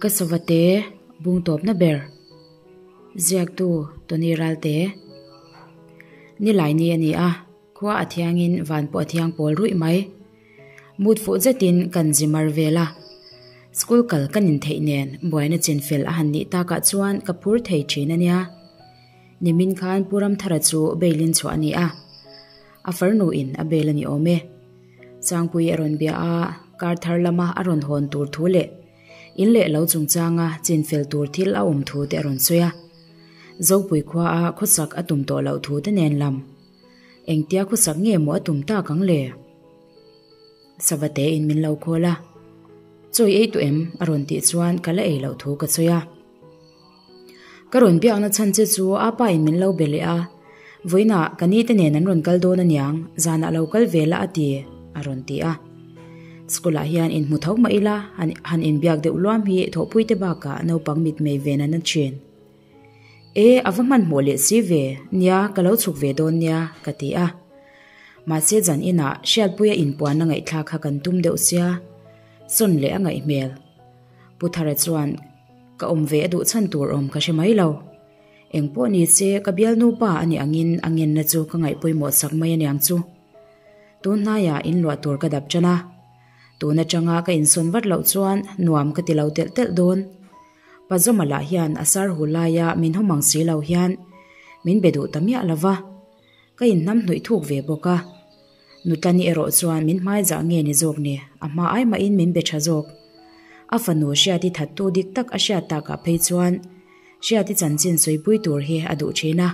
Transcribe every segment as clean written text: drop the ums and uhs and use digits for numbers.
Ka savate bung tawpna ber ziaktu Tony Ralte Nilai ni a ni a, khua a thiangin van pawh a thiang pawl ruih mai. Mut fuh zetin kan zi mar vel a, school kal ka nin theih nen buaina chin fel a han nih takah chuan ka phur thei thin a nia. Nimin khan Pu Ramthara chu bail in chhuah a ni a, a farnu in a bail a ni awm e. Sangpui a rawn bia a, kar thar lama a rawn hawn tur thu leh in leh lo chungchanga chin fel tur thil a awm thu te a rawn sawi a. Zopui khua a khawsak a tum tawh loh thu te nen lam. Engtia khawsak nge maw a tum tak ang le? Savate in min lo call a, Chawi ei tawh em? a rawn tih chuan ka la ei loh thu ka sawi a. Ka rawn biakna chhan che chu a pa in min lo be leh a, vawiinah ka ni te nen an rawn kal dawn aniang, zanah lo kal ve la a ti, a rawn ti a. School ah hian inhmu tho mah ila, han inbiak deuh luam hi thawhpui te bakah naupang mitmei ve nan a thin. E, a va hmanhmawh leh si ve, nia ka lo chhuk ve dawn nia, ka ti a. Mahse zan inah Hriatpuia inpuanna ngaihthlak kha kan tum deuh sia, sawn leh a ngaih hmel. Pu Thara chuan ka awm ve a duh chhan tur awm ka hre mai lo. Eng pawh ni se ka bialnu pa a nih angin a ngenna chu ka ngaih pawimawh sak mai aniang chu. Tun hnaiah inluah tur ka dap tan a, tun atanga ka insawn vat loh chuan nuam ka ti lo telh telh dawn. Pazawma lah hian a sar hu laia min hawm ang si lo hian min be duh ta miah lo va, ka inhnam hnuih thuk ve bawk a. Nutlani erawh chuan min hmai zah nge ni zawk ni, a hma ai mahin min be tha zawk. A fanu Hriati thattu dik tak a hriat takah phei chuan Hriati chanchin sawipui tur hi a duh thin a,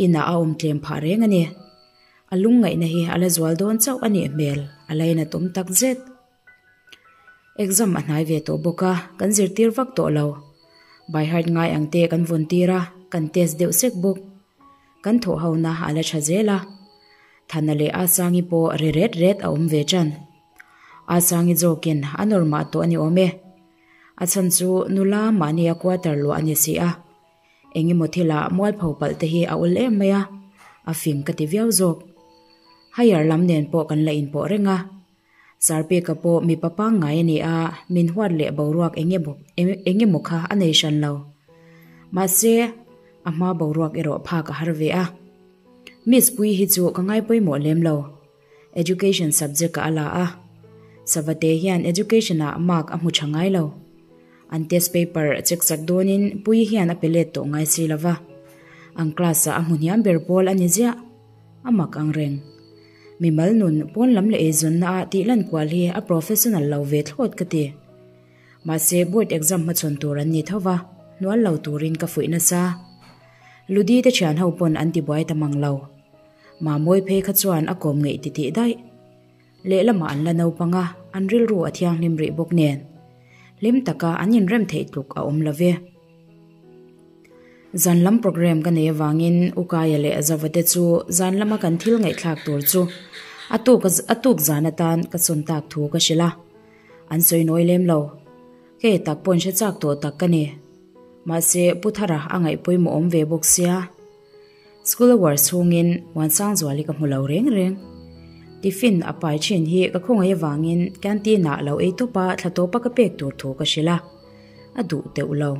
inah a awm tlem phah reng a ni. A lungngaihna hi a la zual dawn chauh a nih hmel, a lainatawm tak zet. Exam a hnai ve tawh bawk a, kan zirtir vak tawh lo. By heart ngai ang te kan vawn tir a, kan test deuh sek bawk. Kan thawh ho na a la tha zel a. Thana leh Asangi pawh ri ret ret a awm ve tan. Asangi zawkin a nawr mah tawh a ni awm e. A chhan chu nula mahni a quarter luah a ni si a. Engemaw thila mualpho palh te hi a awl em mai a, a fing ka ti viau zawk. Higher lam nen pawh kan la inpawh reng a. Sarpeka pawh mipa pangngai a ni a, min huat leh boruak eng emaw kha a nei hran lo. Mahse, a hma boruak erawh phak a har ve a. Miss Puii hi chu ka ngai pawimawh lem lo. Education subject ah a la a. Savate hian education ah mark a hmu tha ngai lo. An test paper check sak dawnin Puii hian a pe let tawh ngai si lo va. An class ah a hmu hniam ber pawl a ni ziah. A mak ang reng. Mimal nun pawn lam leh eizawnna ah tih lan kual hi a professional lo ve thlawt ka ti. Mahse board exam hmachhawn tur an ni tho va, hnual lo turin ka fuih nasa. Ludi te thian ho pawn an ti buai ta mang lo. Mamawi phei kha chuan a kawm ngeih titih daih. Lehlamah an la naupang a, an rilru a thianghlim rih bawk nen. Hlim taka an inrem theih tluk a awm lo ve. Zan lam program ka nei avangin Ukaia leh Zavate chu zan lama kan thil ngaihthlak tur chu a tuk a tuk zan atan ka sawn tak thu ka hrilh a, an sawi nawi lem lo. Kei tak paw'n hre chak tawh tak ka ni. Mahse Pu Thara a ngaih pawimawh awm ve bawk sia. School hour chhungin Muansangzuali ka hmu lo reng reng. Tiffin a pai thin hi ka khawngaih avangin canteen ah lo ei tawp a thla tawpa ka pek tur thu ka hrilh a, a duh teuh lo.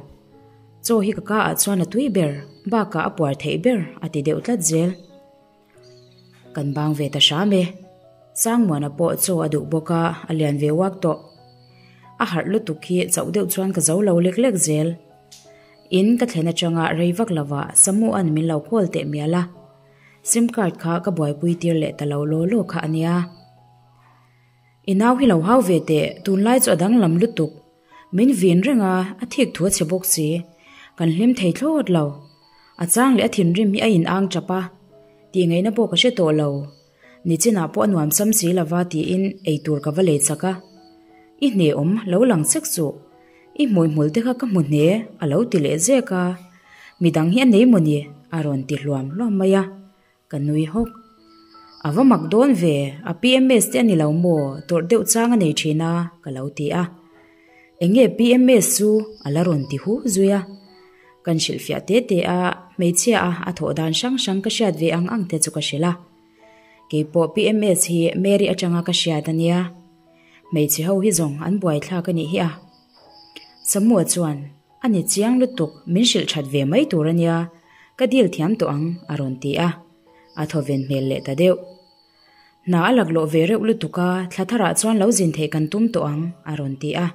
Chaw hi ka ka ah chuan a tui ber, bakah a puar theih ber a ti deuh tlat zel. Kan bang ve ta hram e. Sangmuana pawh chaw a duh bawk a, a lian ve uak tawh. A harh lutuk hi chauh deuh chuan ka zo lo lek lek zel. In ka thlen atanga rei vak lovah Samua'n min lo call teh mial a. Sim card kha ka buaipui tir leh ta lo law law kha a nia. I nau hi lo hau ve teh, tunlai chu a danglam lutuk. Min vin reng a, a thik thu a chhe bawk si. Kan hlim thei thlawt lo. A chang leh a thinrim hi a in ang tap a. Tih ngaihna pawh ka hre tawh lo. Nichinah pawh a nuam sam si lova tiin ei tur ka va lei chak a. I hne awm, lo lang chek suh. I hmuihmul te kha ka hmu hne, a lo ti leh zek a. Midang hi a nei maw ni? a rawn ti hluam hluam mai a. Ka nui hawk. A va mak dawn ve, a PMS te a ni lo maw? Tawrh deuh chang a nei thin a, ka lo ti a. Eng nge PMS chu? A la rawn ti hu zui a. Kan hrilhfiah te te a, hmeichhia a a thawh dan hrang hrang ka hriat ve ang ang te chu ka hrilh a. Keipawh PMS hi Mary atanga ka hriat a nia. Hmeichhe ho hi zawng an buaithlak a nih hi a. Samua chuan, A ni chiang lutuk, min hrilh that ve mai tur a nia, ka deal thiam tawh ang, a rawn ti a. A thawven hmel leh ta deuh. Hna a laklawh ve reuh lutuk a, thla tharah chuan lo zin theih kan tum tawh ang, a rawn ti a.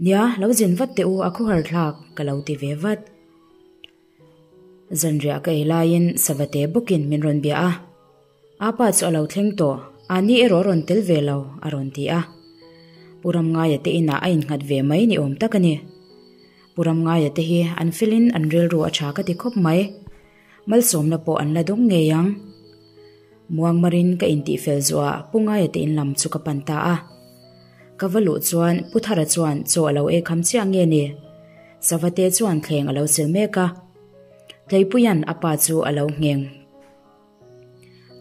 Nia, lo zin vat teh u, a khawhar thlak, ka lo ti ve vat. Zanriah ka ei laiin Savate bawkin min rawn bia a. Apa chu a lo thleng tawh, ani erawh a rawn tel ve lo, a rawn ti a. Pu Ramngaia te inah a innghat ve mai ni awm tak a ni. Pu Ramngaia te hi an felin an rilru a tha ka ti khawp mai. Malsawmna pawh an la dawng ngei ang. Muangmarin ka intihfel zuah Pu Ngaia te in lam chu ka pan ta a. Ka va luh chuan Pu Thara chuan chaw a lo ei kham chiah nge ni? Savate chuan thleng a lo sil mek a. Tleipuia'n a pa chu a lo ngheng.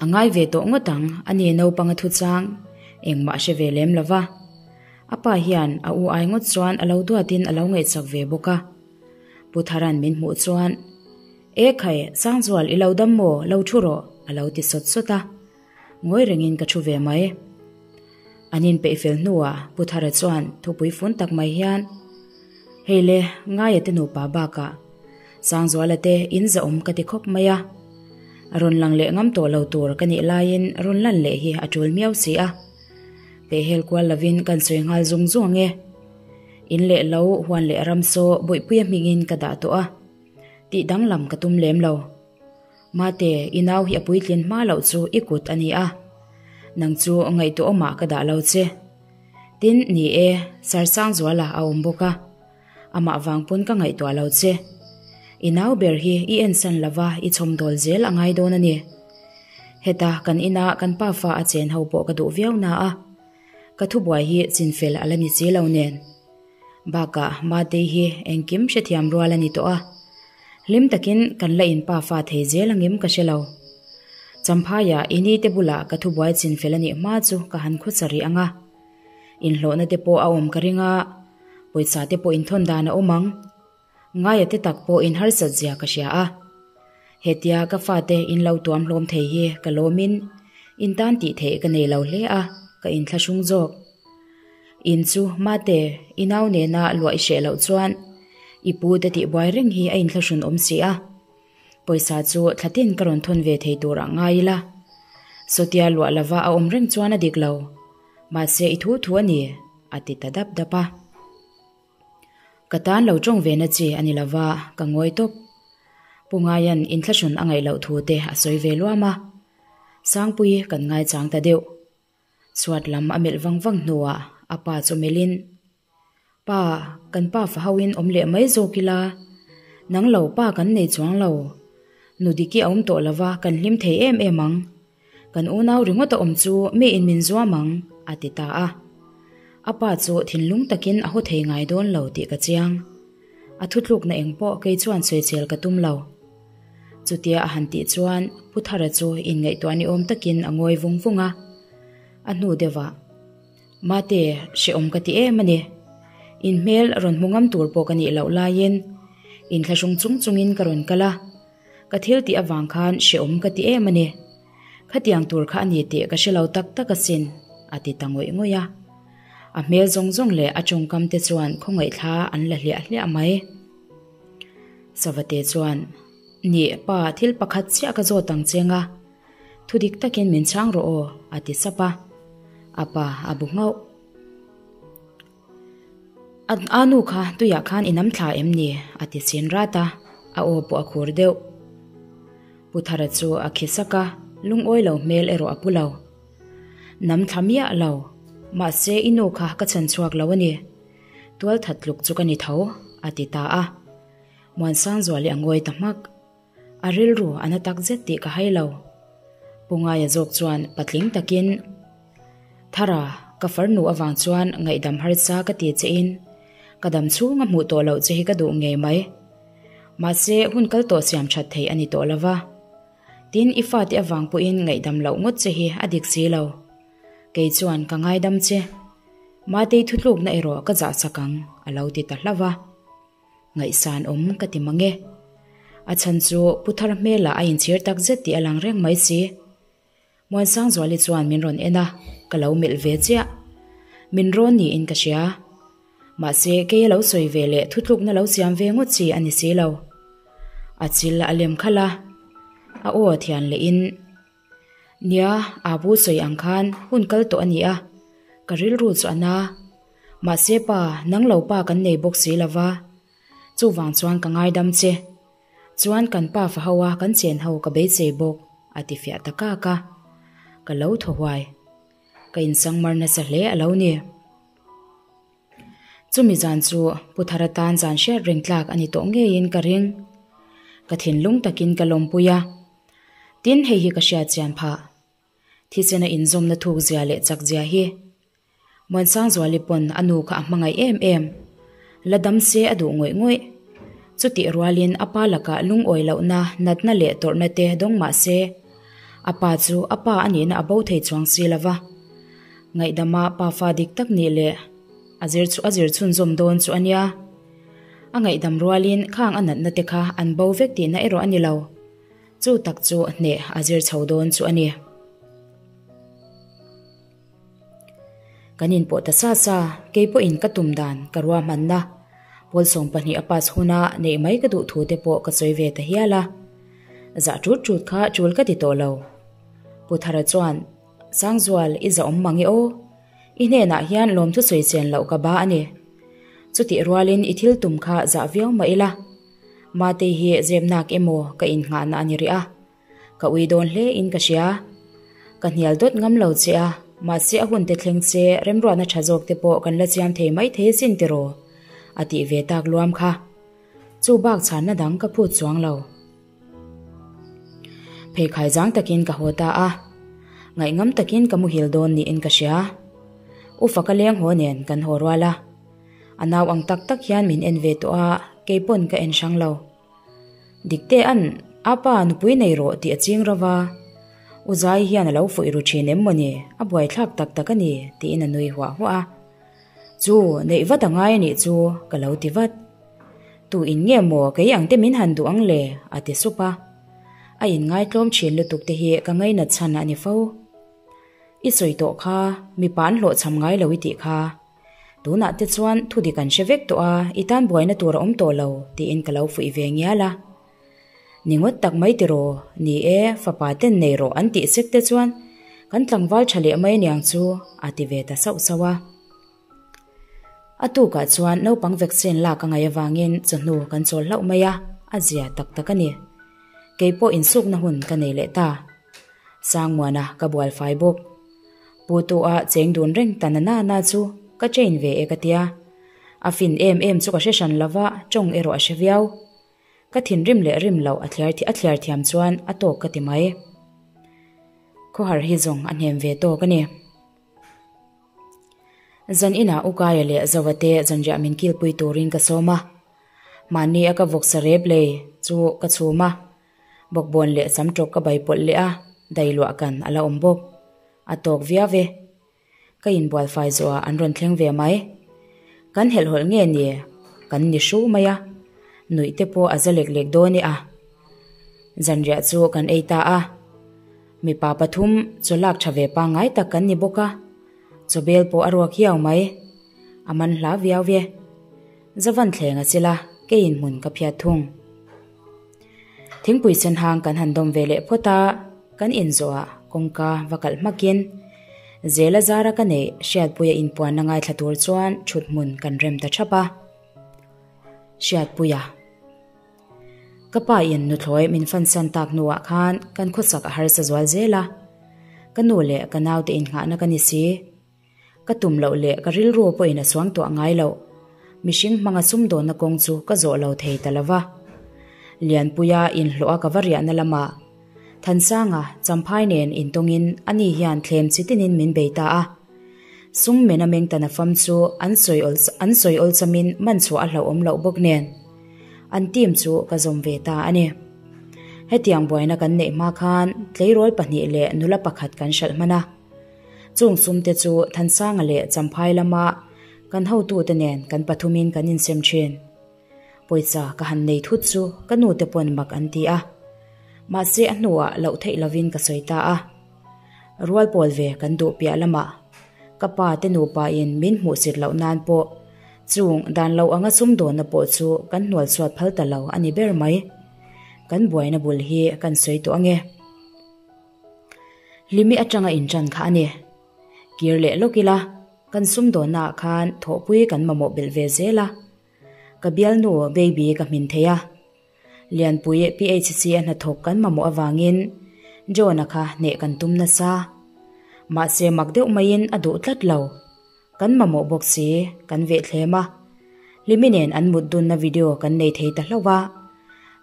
A ngai ve tawh ngawt ang, a ni naupang a thu chang, engmah a hre ve lem lo va. A pa hian a u ai ngawt chuan a lo duatin a lo ngaihchak ve bawk a. Pu Tharan min hmuh chuan, E khai, Sangzual i lo dam maw, lo thu rawh, a lo ti sawt sawt a. Ngawi rengin ka thu ve mai. An inpeih fel hnuah Pu Thara chuan thupui fun tak mai hian, Hei le, Ngaia te nupa bakah Sangzuala te in zahawm ka ti khawp mai a. Rawn lang leh ngam tawh lo tur ka nih laiin rawn lan leh hi a tul miau si a. Pehhel kual lovin kan sawi nghal zung zung ang e. In leh lo, huan leh ram saw Bawihpuia hmingin ka dah tawh a. Tih danglam ka tum lem lo. Mate, i nau hi a puitlin hma loh chu i kut a ni a. Nang chu ngaihtuahawmah ka dah lo che. Tin, ni e, Sir Sangzuala a awm bawk a. Amah vang pawn ka ngaihtuah lo che. I nau ber hi i ensan lova i chhawmdawl zel a ngai dawn a ni. Heta kan ina kan pa fa a chen ho pawh ka duh viau na a. Ka thubuai hi chinfel a la ni si lo nen. Bakah Matei hi engkim hrethiam rual a ni tawh a. Hlim takin kan la in pa fa thei zel angem ka hre lo. Champhaiah i ni te bulah ka thubuai chinfel a nih hma chu ka han khawcha rih ang a. Inhlawhna te pawh a awm ka ring a, pawisa te pawh inthawn dan a awm ang. Ngaia te tak pawh in harsat zia ka hria a. Hetia ka fate in lo tuam hlawm thei hi ka lawmin in tan tih theih ka nei lo hle a, ka inthlahrung zawk. In chu mate i nau nena luah i hreh loh chuan i pu te tih buai reng hi a inthlahrun awm si a. Pawisa chu thlatin ka rawn thawn ve thei tur ah ngai ila. Sawtia luah lova a awm reng chuan a dik lo. Mahse i thu thu a ni, a ti ta dap dap a. Ka tan lo tawng ve na chi a ni lova, ka ngawi tawp. Pu Ngaian inthlahrun a ngaih loh thu te a sawi ve luam a. Sangpui kan ngaichang ta deuh. Chhuat lam a melh vang vang hnuah a pa chu melhin, Pa, kan pa fa hoin awm leh mai zawk ila, nang lo pa kan nei chuang lo. Nu Diki a awm tawh lova kan hlim thei em em ang. Kan unau ringawt a awm chu mi in min zuam ang, a ti ta a. A pa chu thinlung takin a haw thei ngai dawn lo tih ka chiang. A thutlukna eng pawh kei chuan sawichel ka tum lo. Chutia a han tih chuan Pu Thara chu inngaihtuah ni awm takin a ngawi vung vung a. A hnu deuhah, Mate, hrehawm ka ti em a ni. In hmel rawn hmu ngam tur pawh ka nih loh laiin inthlahrung chung chungin ka rawn kal a. Ka thil tih avang khan hrehawm ka ti em a ni. Khatiang tur kha a ni tih ka hre lo tak tak asin, a ti ta ngawih ngawih a. A hmel zawng zawng leh a tawngkam te chuan khawngaihthla an la hliah hliah mai. Savate chuan, Nih, pa, thil pakhat chiah ka zawt ang che nga. Thu dik takin min chhang rawh aw, a ti sap a. A pa a bu nghauh. A nu kha tuiah khan i nam thla em ni? a ti chin rat a, a aw pawh a khur deuh. Pu Thara chu a khi sak a, lungawi lo hmel erawh a pu lo. Nam thla miah lo, mahse i nu kha ka chhan chhuak lo a ni. Tual that tluk chu ka ni tho, a ti ta a. Muansangzuali a ngawi ta hmak. A rilru a na tak zet tih ka hai lo. Pu Ngaia zawk chuan patling takin, Thara, ka farnu avang chuan ngaihdam harsa ka ti che in, ka dam chhung a hmuh tawh loh che hi ka duh ngei mai. Mahse, hun kal tawh siam that theih a ni tawh lo va. Tin, i fate avang pawhin ngaihdam loh ngawt che hi a dik si lo. Kei chuan ka ngaidam che. Matei thutlukna erawh ka zah sak ang, a lo ti ta hlauh va. Ngaihsan awm ka ti mang e. A chhan chu Pu Thar hmelah a inchhir tak zet tih a lang reng mai si. Muansangzuali chuan min rawn en a, ka lo melh ve chiah. Min rawn niin ka hria. Mahse, kei a lo sawi ve leh thutlukna lo siam ve ngawt chi a ni si lo. A chil a lem khalh a, a aw a thian lehin, Nia, Abu sawi ang khan hun kal tawh a ni a, ka rilru chu a na. Mahse pa, nang lo pa kan nei bawk si lo va, chuvang chuan ka ngaidam che. Chuan kan pa fa ho a kan chen ho ka beisei bawk, a ti fiah ta kak a. Ka lo thaw huai. Ka insangmar nasa hle a lo ni. Chumi zan chu Pu Thara tan zan hriat reng tlak a ni tawh ngeiin ka ring. Ka thinlung takin ka lawmpui a. Tin, hei hi ka hriat chian phah. Thisen a inzawmna thuk zia leh chak zia hi. Muansangzuali pawn a nu kha a hmangaih em em. La dam se a duh ngawih ngawih. Chutih rualin a pa lakah lungawi lohna, natna leh tawrhna te dawng mah se, a pa chu a pa a nihna a bo thei chuang si lo va. Ngaihdama pa fa dik tak nih leh a zir chu a zir chhunzawm dawn chu a nia. A ngaihdam rualin khang a natna te kha an bo vek tihna erawh a ni lo. Chu tak chu hneh a zir chho dawn chu a ni. Kan inpawh ta sa sa, kei pawhin ka tum dan ka ruahmanna pawl 20 a pass huna neih mai ka duh thu te pawh ka sawi ve ta hial a. Zah ṭut ṭut kha ṭul ka ti tawh lo. Pu Thara chuan, Sangzual, i zahawm mang e aw. I hnenah hian lawmthu sawi chen loh ka ba a ni. Chutih rualin i thil tum kha zah viau mah ila. Matei hi zepnak emaw ka innghahna a ni rih a. Ka ui dawn hle in ka hria. Ka hnial dawt ngam lo che a, mahse a hun te thleng che remruatna tha zawk te pawh kan la chiam thei mai thei sin tiraw? A tih ve tak luam kha. Chu bak chhanna dang ka phut chuang lo. Pheikhai zang takin ka haw ta a, ngaihngam takin ka muhil dawn niin ka hria. U Faka leng haw nen kan haw rual a. A nau ang tak tak hian min en ve tawh a, keipawn ka en hrang lo. Diktea'n a pa nupui nei rawh tih a ching rova, U Zai hian a lo fuih ru thin em mawni, a buaithlak tak tak a ni, tiin a nui huah huah a. Chu, neih vat a ngai a nih chu, ka lo ti vat. Tu in nge maw kei ang te min han duh ang le? a ti sup a. A inngaitlawm thin lutuk te hi ka ngainat chhan a ni fo. I sawi tawh kha, mipa an hlawhchham ngai lo i tih kha. Tunah te chuan thu dik an hre vek tawh a, i tan buaina tur a awm tawh lo, tiin ka lo fuih ve ngial a. Ni ngawt tak mai tiraw, ni e, fapa ten nei rawh an tih sek te chuan kan tlangval tha leh mai aniang chu, a ti ve ta sauh sauh a. A tukah chuan naupang vaccine lak a ngaih avangin chawhnu kan chawl hlauh mai a, a zia tak tak a ni. Kei pawh insukna hun ka nei leh ta. Sangmuana ka bual fai bawk. Pu tu a cheng dun reng ta na na na chu ka train ve e ka tia. A fin em em chu ka hre hran lo va, tawng erawh a hre viau. Ka thinrim leh rim loh a thliar a thliar thiam chuan a tawk ka ti mai. Khawhar hi zawng a hnem ve tawk a ni. Zan inah Ukaia leh Zova te zanriah min kilpui turin ka sawm a. Mahni a ka vawksa rep lei chu ka chhum a. Bawkbawn leh sam tawk ka bai pawlh leh a, dai luah kan a la awm bawk. A tawk viau e. Ka inbual fai zawhah an rawn thleng ve mai. Kan helhhawlh nge ni? Kan ni hru mai a. Nuih te pawh a za lek lek dawn e a. Zanriah chu kan ei ta a. Mipa pathum chaw lak tha ve pangngai tak kan ni bawk a. Chaw bel pawh a ruak hiau mai. A man hla viau e. Zavan thleng a chil a, keiin hmun ka phiat thung. Thingpui sen hang kan han dawm ve leh phawt a, kan inzawhah kawngka va kalh hmakin Zela zara ka neih Hriatpuia inpuanna ngaithla tur chuan thut hmun kan rem ta thap a. Hriatpuia. Ka pa in nuthlawi min fansan tak hnuah khan kan khawsak a harsa zual zel a, ka nu leh ka naute innghahna ka ni si. Ka tum loh leh ka rilru pawhin a suang tuah ngai loh. Mihring hmanga sumdawnna kawng chu ka zawh lo thei ta lo va. Lianpuia inhlawh a ka va riahna lamah Thansanga Champhai nen intawngin ani hian thlem chi tinin min bei ta a. Sum mena meng ta nafam chu an sawi an sawi awlsamin man chhuah a hlauhawm loh bawk nen an team chu ka zawm ve ta a ni. Hetiang buaina kan neih hma khan tleirawl pahnih leh nula pakhat kan hralh hman a. Chung sumte chu Thansanga leh Champhai lama kan hotute nen kan pathumin kan insem thin. Pawisa ka han nei thut chu ka nute pawn mak an ti a. Mahse a hnuah loh theih lovin ka sawi ta a. Rual pawl ve kan duh piah lamah ka pa te nupa in min hmuhsit loh nan pawh Chung dan lo anga sumdawnna pawh chu kan hnual chhuat phal ta lo a ni ber mai. Kan buaina bul hi kan sawi tawh ange. Hlimi atanga inṭan kha a ni. Kir leh lawk ila, kan sumdawnnaah khan thawhpui kan mamawh belh ve zel a. Ka bialnu Baby ka hmin thei a. Lianpui PHC a hnathawk kan mamawh avangin John-a kha hneh kan tum nasa. Mahse mak deuh maiin a duh tlat lo. Kan mamawh bawk si, kan vehthlem a. Hlimi nen an mut dunna video kan nei thei ta hlauh a.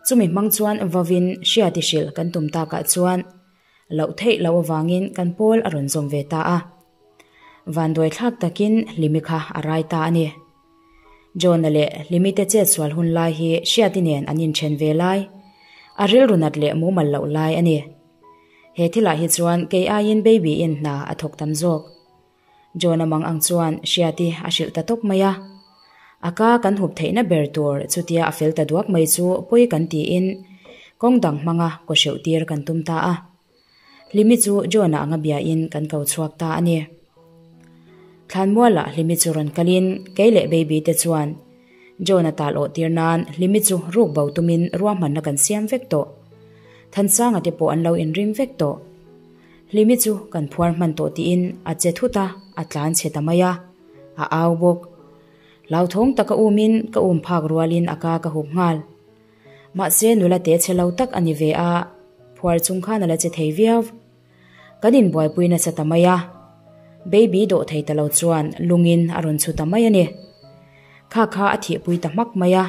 Chumi hmang chuan vawin hriati hrilh kan tum takah chuan loh theih loh avangin kan pawl a rawn zawm ve ta a. Vanduai thlak takin Hlimi kha a rai ta a ni. John-a leh Hlimi te chetsual hun lai hi Hriati nen an inthen ve lai, a rilru nat leh mumal loh lai a ni. He thilah hi chuan kei aiin Baby-in hna a thawk tam zawk. John-a mang ang chuan Hriati a hrilh ta tawp mai a. A ka kan hup theihna ber tur chutia a fel ta duak mai chu pawi kan tiin kawng dang hmanga kaw hreuh tir kan tum ta a. Hlimi chu John-a anga biain kan ko chhuak ta a ni. Thlanmualah Hlimi chu rawn kalin kei leh Baby te chuan John-a tal awh tir nan Hlimi chu ruk bo tumin ruahmanna kan siam vek tawh. Thansanga te pawh an lo inring vek tawh. Hlimi chu kan phuar hman tawh tiin a che thut a, a tlan chhe ta mai a, a au bawk. Hlauthawng taka umin ka um phak rualin a ka ka hup nghal. Mahse nula te chhe lo tak a ni ve a, phuar chung khan a la che thei viau. Kan inbuaipui nasa ta mai a, Baby dawh thei ta lo chuan lungin a rawn chhu ta mai a ni. Kha kha a thihpui ta hmak mai a.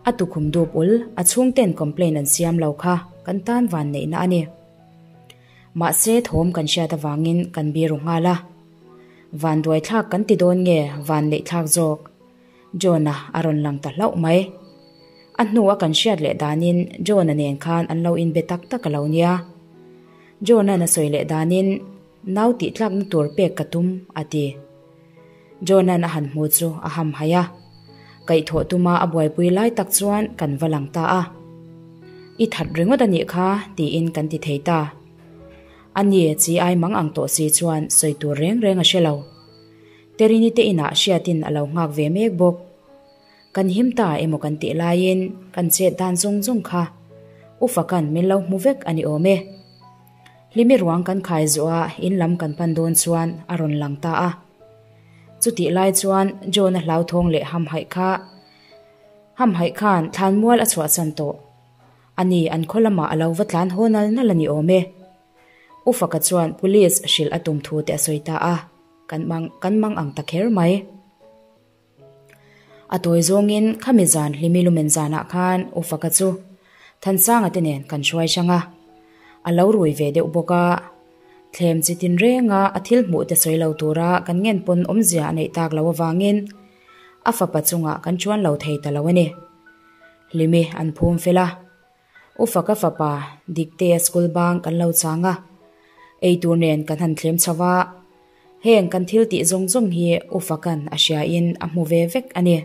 A tukhum dup ul, a chhungten complaint an siam lo kha kan tan van neihna a ni. Mahse thawm kan hriat avangin kan biru nghal a. Vanduai thlak kan ti dawn nge van neih thlak zawk? John-a a rawn lang ta hlauh mai. A hnua kan hriat leh danin John-a nen khan an lo inbe tak tak a lo nia. John-a'n a sawi leh danin nau tih tlakna tur pek ka tum a ti. John-a'n a han hmu chu a ham haih a. Kaihthawh tuma a buaipui lai tak chuan kan va lang ta a. I that ringawt a nih kha tiin kan ti thei ta. A ni chi ai mang ang tawh si chuan sawi tur reng reng a hre lo. Terini te inah hriatin a lo nghak ve mek bawk. Kan him ta emaw kan tih laiin kan chet dan zawng zawng kha U Fakan min lo hmu vek a ni awm e. Hlimi ruang kan khai zawh a in lam kan pan dawn chuan a rawn lang ta a. Chutih lai chuan John-a hlauthawng leh hamhaih kha hamhaih khan thlanmual a chhuahsan tawh. Ani an khaw lamah a lo va tlan haw nal nal a ni awm e. U Faka chuan police hrilh a tum thu te a sawi ta a, kan mang kan mang ang ta kher mai. A tawi zawngin khami zan Hlimi lumen zanah khan U Faka chu Thansanga te nen kan hruai hrang a, a lo rui ve deuh bawk a. Thlem chi tin renga a thil hmuh te sawi lo tura kan ngen pawn awmzia a neih tak lo avangin a fapa chungah kan chuan lo thei ta lo a ni. Hlimi an phum fel a. U Faka fapa Diktea school bang kan lo chang a, eitur nen kan han thlem chho a, heng kan thil tih zawng zawng hi U Faka'n a hriain a hmu ve vek a ni.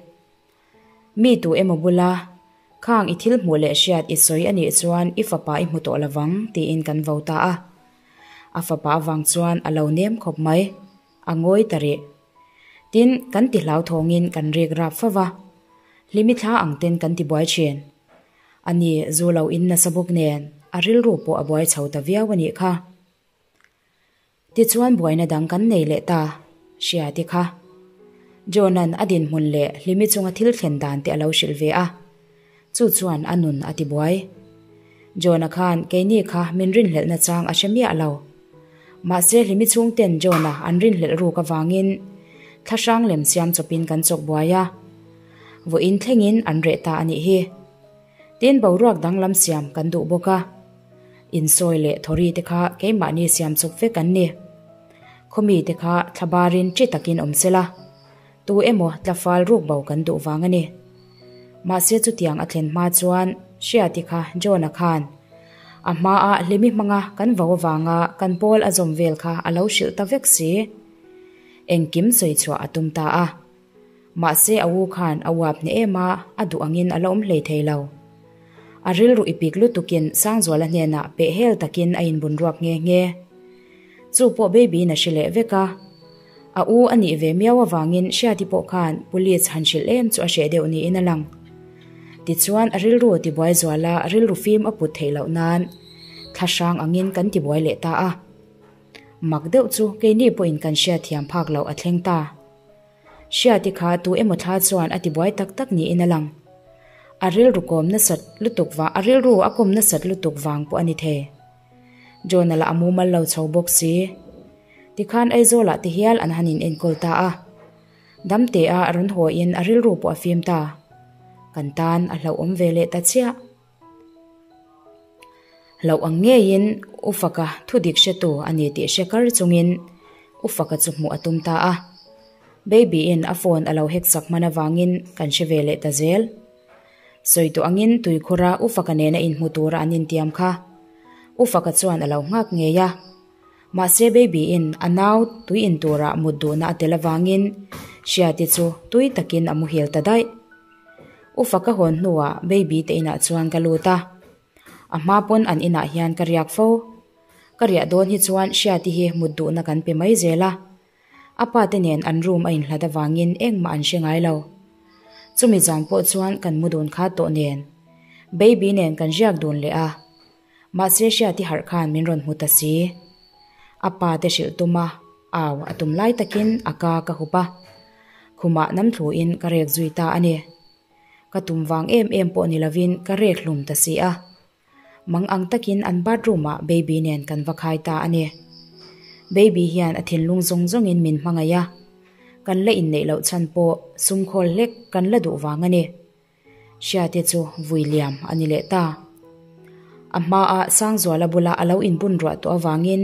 Mi tu emaw bula khang i thil hmuh leh hriat i sawi a nih chuan i fapa i hmu tawh lovang tiin kan vo ta a. A fapa avang chuan a lo nem khawp mai, a ngawi ta rih. Tin, kan ti hlauthawngin kan rik rap fo va, hlimi thla ang ten kan ti buai thin. A ni, zu lo in nasa bawk nen a rilru pawh a buai chho ta viau a nih kha. Tichuan buaina dang kan nei leh ta, hria ti kha. John-a'n a dinhmun leh Hlimi chunga thil thlen dan te a lo hrilh ve a, chu chuan a nun a ti buai. John-a khan keini kha min rinhlelhna chang a hre miah lo. Mahse Hlimi chhungten John-a an rinhlelh ruk avangin thlahrang lem siam chawpin kan chawk buai a. Vawiin thlengin an reh ta a nih hi. Tin boruak danglam siam kan duh bawk a. Insawi leh thawri te kha keimahni siam chawp vek an ni. Khawmi te kha thlabarin chi takin awm sela, tu emaw tlafal ruk bo kan duh vang a ni. Mahse chutiang a thlen hma chuan Hriati kha John-a khan a hmaah Hlimi hmanga kan vo avanga kan pawl a zawm vel kha a lo hrilh ta vek si. Engkim sawi chhuah a tum ta a. Mahse a u khan a uap hneh em a, a duh angin a la awm hlei thei lo. A rilru ipik lutukin Sangzuala hnenah pehhel takin a inbun ruak nghe nghe. Chu pawh Baby-in a hre leh vek a. A u a nih ve miau avangin Hriati pawh khan Police han hrilh em chu a hreh deuh niin a lang. Tichuan a rilru tibuai zuala rilru fim a put theih loh nan thla hrang angin kan tibuai leh ta a. Mak deuh chu keini pawhin kan hriatthiam phak loh a thleng ta. Hriati kha tu emaw thla chuan a tibuai tak tak niin a lang. A rilru kawm nasat lutuk vang a rilru a kawm nasat lutuk vang pawh a ni thei. John-a lah a mumal lo chho bawk si. Tikhan Aizawlah te hial an han in enkawl ta a. Damtea a rawn hawiin a rilru pawh a fim ta. Kan tan a hlauhawm ve leh ta chiah. Hlauh ang ngeiin U Faka thu dik hretu a ni tih hre kar chungin U Faka chu hmuh a tum ta a. Baby-in a phone a lo hack sak hman avangin kan hre ve leh ta zel. Sawi tawh angin tuikhura U Faka nena inhmu tura an intiam kha U Faka chuan a lo nghak ngei a. Mahse Baby-in a nau tui in tura mut duhna a tel avangin Hriati chu tui takin a muhil ta daih. U Faka hawn hnuah Baby te inah chuan ka lut a. A hma pawn an inah hian ka riak fo. Ka riah dawn hi chuan Hriati hi mut duhna kan pe mai zel a. A pa te nen an room a inhlat avangin engmah an hre ngai lo. Chumi zan pawh chuan kan mu dun khat tawh nen Baby nen kan riak dun leh a. Mahse Hriati harh khan min rawn hmu ta si. A pa te hrilh tum a, au a tum lai takin a ka ka hup a. Khumah nam thluin ka rek zui ta a ni. Ka tum vang em em pawh ni lovin ka rek hlum ta si a. Mang ang takin an bathroom ah Baby nen kan va khai ta a ni. Baby hian a thinlung zawng zawngin min hmangaih a. Kan la inneih loh chhan pawh sumkhawl hlek kan la duh vang a ni. Hriate chu vui liam a ni leh ta. A hmaah Sangzuala bula a lo inbun ruah tawh avangin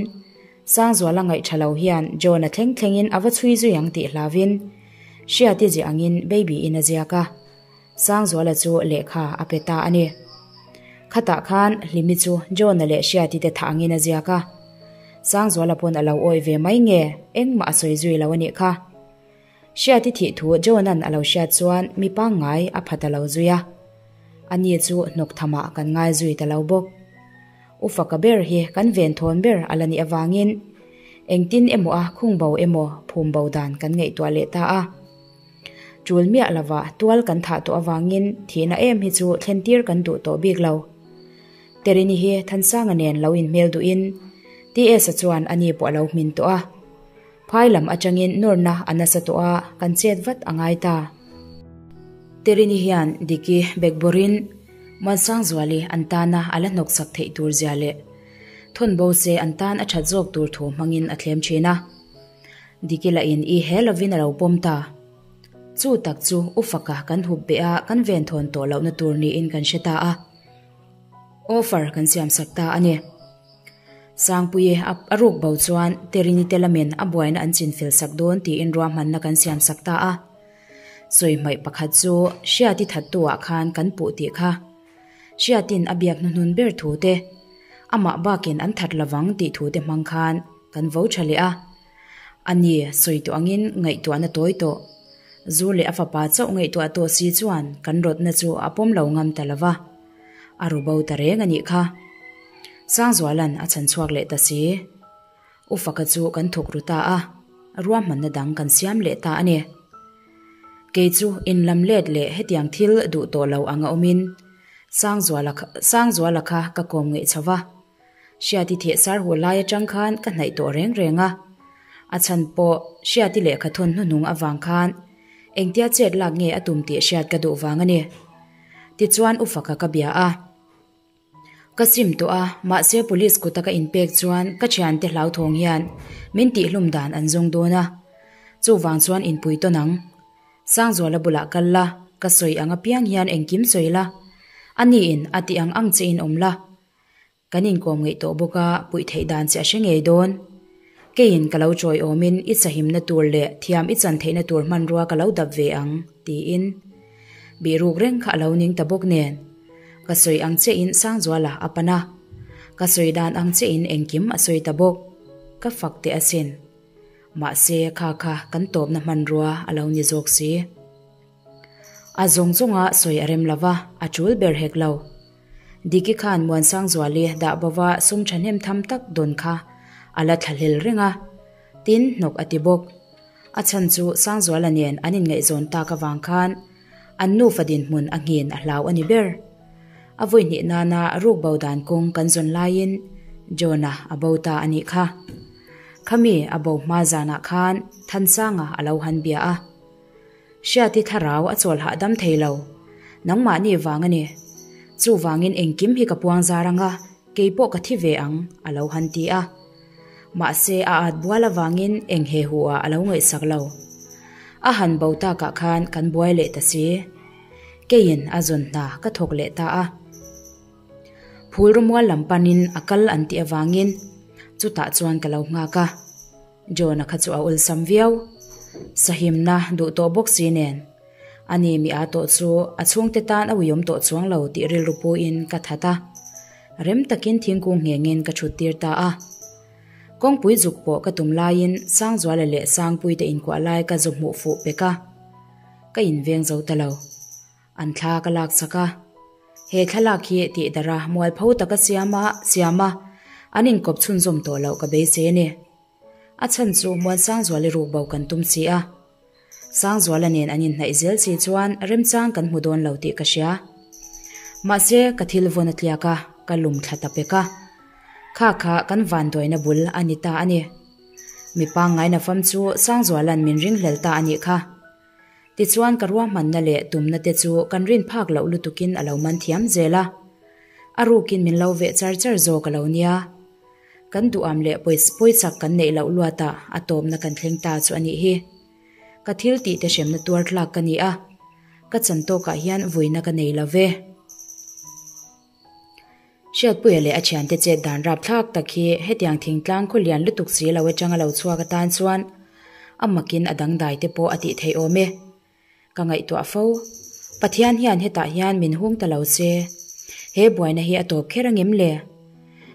Sangzuala ngaih tha lo hian John-a thleng thlengin a va chhui zui ang tih hlauvin Hriate ziah angin Baby-in a ziak a, Sangzuala chu lehkha a pe ta a ni. Khatah khan Hlimi chu John-a leh Hriati te thah angin a ziak a, Sangzuala pawn a lo awih ve mai nge engmah a sawi zui lo a nih kha. Hriati thih thu John-a'n a lo hriat chuan mi pangngai a pha ta lo zui a. Ani chu hnawk thamah kan ngai zui ta lo bawk. U Faka ber hi kan venthawn ber a la nih avangin engtin emaw a khung bo emaw phum bo dan kan ngaihtuah leh ta a. Tul miah lova tual kan thah tawh avangin thihna em hi chu thlen tir kan duh tawh bik lo. Terini hi Thansanga nen lo inhmel duhin TS-a chuan ani pawh a lo hmin tawh a. Phai lam atangin nawrna a nasa tawh a, kan chet vat a ngai ta. Terini hian Diki bekbawrin Muansangzuali an tana a la hnawksak theih tur zia leh thawnbo se an tan a that zawk tur thu hmangin a thlem thin a. Diki lahin i he lovin a lo pawm ta. Chu tak chu U Faka kan hup beh a, kan venthawn tawh lohna tur niin kan hre ta a. Offer kan siamsak ta a ni. Sangpuii a ruk bo chuan Terini te lamin a buaina an chinfel sak dawn tiin ruahmanna kan siam sak ta a. Sawi hmaih pakhat chu Hriati thattu ah khan kan puh tih kha. Hriatin a biak hnuhnun ber thu te, amah bakin an that lovang tih thu te hmang khan kan vo tha leh a. A ni, sawi tawh angin ngaihtuahna tawi tawh. Zu leh a fapa chauh ngaihtuah tawh si chuan kan rawtna chu a pawm lo ngam ta lova. A ru bo ta reng a nih kha. Sangzuala'n a chhan chhuak leh ta si. U Faka chu kan thuk ru ta a, ruahmanna dang kan siam leh ta a ni. Kei chu in lam let leh hetiang thil duh tawh lo anga awmin Sangzuala Sangzuala kha ka kawm ngeih chho va. Hriati theh sar hu lai atang khan ka hnaih tawh reng reng a. A chhan pawh Hriati lehkha thawn hnuhnung avang khan engtia chet lak nge a tum tih hriat ka duh vang a ni. Tichuan U Faka ka bia a. Ka sim tawh a, mahse police kuta ka inpek chuan ka thiante hlauthawng hian min tihhlum dan an zawng dawn a. Chuvang chuan inpui tawn ang. Sangzuala bulah kal la, ka sawi ang apiang hian engkim sawi la. Aniin a tih ang ang che in awm la. Kan inkawm ngeih tawh bawk a, puih theih dan che a hre ngei dawn. Keiin ka lo chawi awmin i chahimna tur leh thiam i chan theihna tur hmanrua ka lo dap ve ang, tiin. Bihruk reng kha a lo ning ta bawk nen. Ka sawi ang chiahin Sangzuala a pan a. Ka sawi dan ang chiahin engkim a sawi ta bawk. Ka fak teh asin. Mahse kha kha kan tawpna hmanrua a lo ni zawk si. A zawng zawnga sawi a rem lova, a tul ber hek lo. Diki khan Muansangzuali dah bova sum thahnem tham tak dawn kha a la thlahlel reng a, tin hnawk a ti bawk. A chhan chu Sangzuala nen an inngaihzawn tak avang khan an nufa dinhmun a nghin a hlau a ni ber. A vawi hnih nana ruk bo dan kawng kan zawn laiin John-a a bo ta a nih kha. Khami a bo hma zanah khan Thansanga a lo han bia a. Hriati thlarau a chawl hahdam thei lo. Nangmahni vang a ni. Chuvangin engkim hi ka puang zar anga kei pawh ka thi ve ang, a lo han ti a. Mahse a at bual avangin eng he hu ah a lo ngaihsak lo. A han bo takah khan kan buai leh ta si. Keiin a zawn hna ka thawk leh ta a. Phul rawmual lam panin a kal an tih avangin chutah chuan ka lo nghak a. John-a kha chu a awlsam viau. Sahimna duh tawh bawk si nen. Ani mi a tawh chu a chhungte tan a uiawm tawh chuang lo tih rilru puin ka that a. Rem takin thingkung nghengin ka thut tir ta a. Kawngpui zuk pawh ka tum laiin Sangzuala leh Sangpuite inkuah lai ka zu hmuh fuh pek a. Ka inveng zo ta lo. An thla ka lak chak a. He thlalak hi tih darh a mualpho taka siama siam a, an inkawp chhunzawm tawh loh ka beisei a ni. A chhan chu Muansangzuali rukbo kan tum si a. Sangzuala nen an inhnaih zel si chuan remchang kan hmu dawn lo tih ka hria. Mahse, ka thil vawn a tliak a, ka lum thla ta pek a. Kha kha kan vanduaina bul a ni ta a ni. Mi pangngaina fam chu Sangzuala'n min ringhlel ta a nih kha. Tichuan ka ruahmanna leh tumna te chu kan rin phak loh lutukin a lo man thiam zel a. A rukin min lo veh char char zawk a lo nia. Kan duham leh pawichak kan neih loh luatah a tawpna kan thleng ta chu a nih hi. Ka thil tih te hremna tuar tlak ka ni a, ka chan tawkah hian vuina ka nei lo ve. Hriatpuia leh a thiante chet dan rapthlak tak hi hetiang thingtlang khaw lian lutuk si lo atanga lo chhuak atan chuan a makin a dangdai te pawh a tih theih awm e. Ka ngaihtuah fo. Pathian hian hetah hian min hung ta lo se. He buaina hi a tawp kher angem le?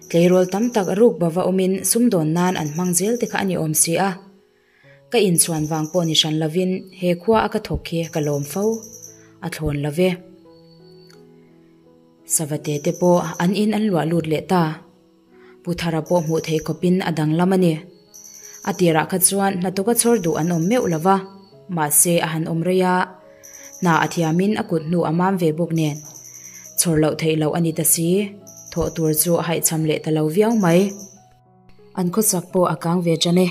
Tleirawl tam tak ruk bava awmin sumdawn nan an hmang zel te kha a ni awm si a. Ka inchhuan vang pawh ni hran lovin he khua a ka thawk hi ka lawm fo. A thlawn lo ve. Savate te pawh an in an luah lut leh ta. Pu Thara pawh hmuh theih khawpin a danglam a ni. A tirah kha chuan hnathawka chhawr duh an awm meuh lo va, mahse a han awm rei a, hna a thiamin a kut hnu a mam ve bawk nen. Chhawr loh theih loh a ni ta si, thawh tur chu a haihchham leh ta lo viau mai. An khawsak pawh a kang ve tan e.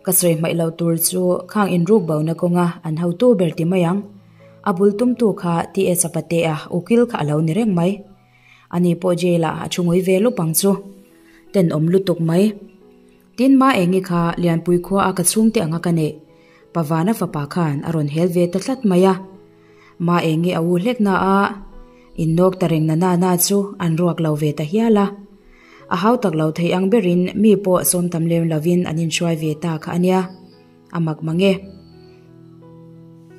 Ka sawi hmaih loh tur chu khang inruk bona kawnga an hotu ber ti mai ang. A bul tumtu kha TS Patea ukil kha a lo ni reng mai. Ani pawh jail ah a thu ngui ve lup ang chu. Tenawm lutuk mai. Tin ma engi kha Lianpui khua a ka chhungte anga ka neih Pavana fapa khan a rawn hel ve ta tlat mai a. Ma engi a u hlek na a, innawk ta reng na na na chu an ruak lo ve ta hial a. A hau tak lo thei ang berin mi pawh sawm tam lem lovin an inhruai ve ta kha a nia. A mak mang e.